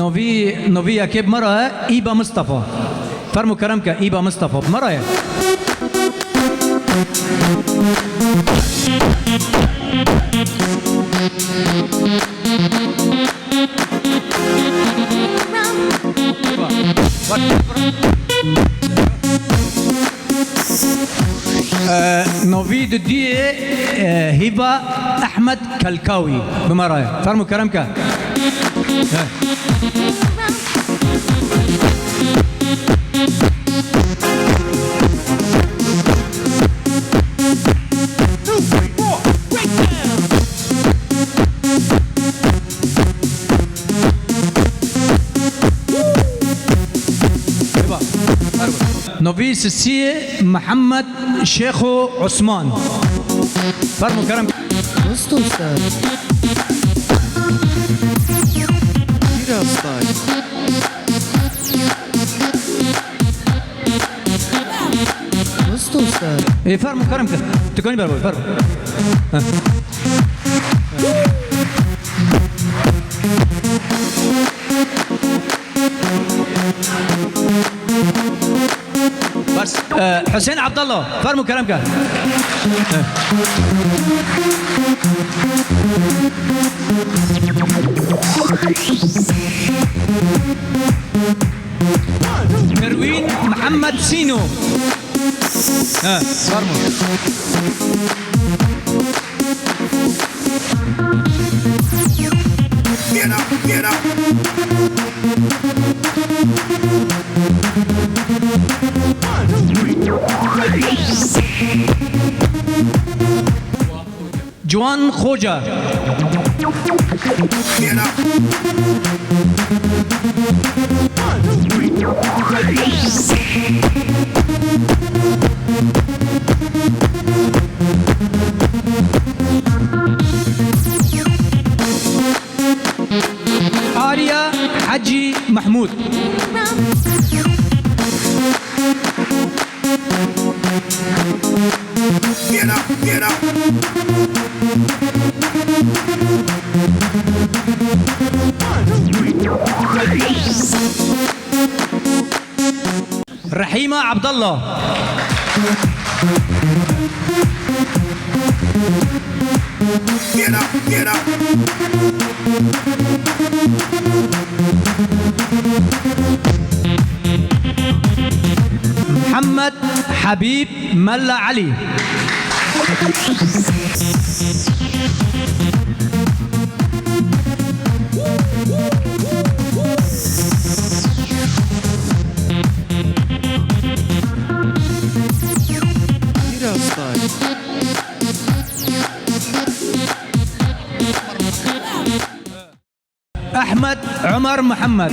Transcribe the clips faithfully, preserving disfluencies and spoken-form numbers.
Novî, novî yekê bi me re ye, Îba Mistefa. Fermo kerem ke, Îba Mistefa bi me re ye. Ee, novî di duyê, e, Hîba Ehmed Kelkawî bi me re ye. Fermo kerem ke. Novî sisiyê Mihemed Şêxo Osman. Fermo kerem. Nasıl dostlar? Biraz daha. Nasıl dostlar? E, fermo kerem ke. Tu kanî ber, fermo. Bas. E, Hüseyin Abdallah, fermo kerem ke. E. Perwîn Mihemed Sîno. He, fermo. Ciwan Xoca. Arya Hacı Mahmut. Rahîma Abdallah. Mihemed Habîb Mela Elî. Biraz daha. Ahmed Ömer Muhammed.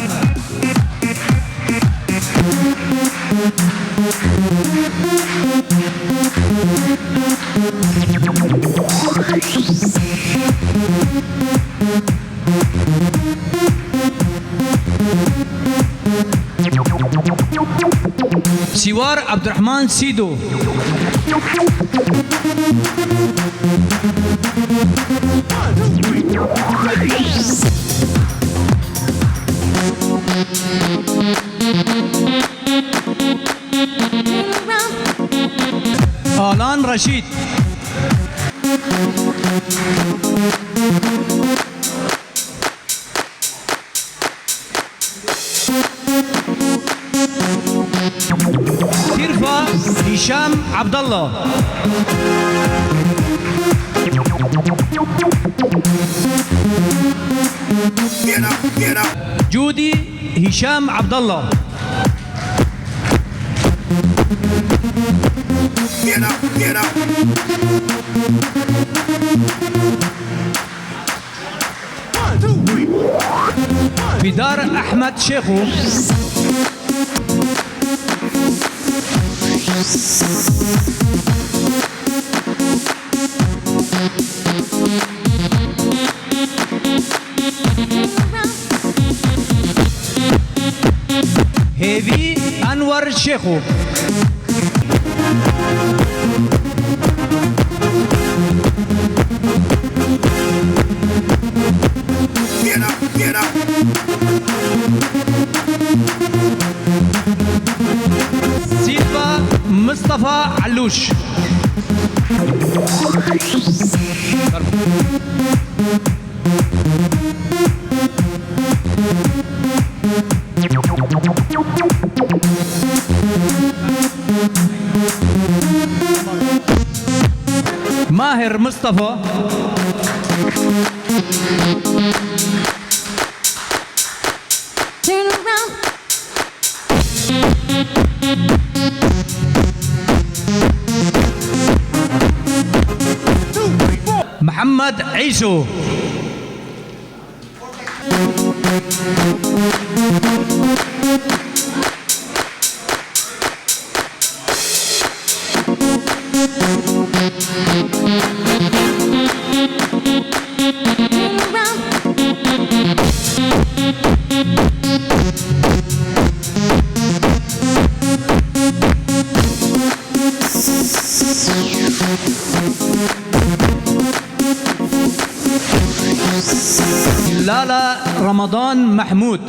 Sîwar Abdurrahman Sîdo. Alan Reşîd. Kîrfa Hîşam Abdallah. Cûdî Hîşam Abdallah. Fîdar Ehmed Şêxo. Hêvî Enwer Şêxo. Mustafa Alûş. Mahir Mustafa. Turn around. Muhammed Îso. Lala Ramadan Mahmud.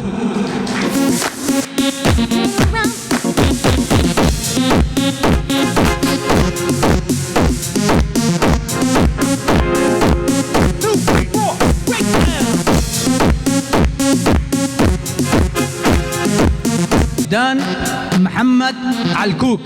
Dan Muhammed Alkuk.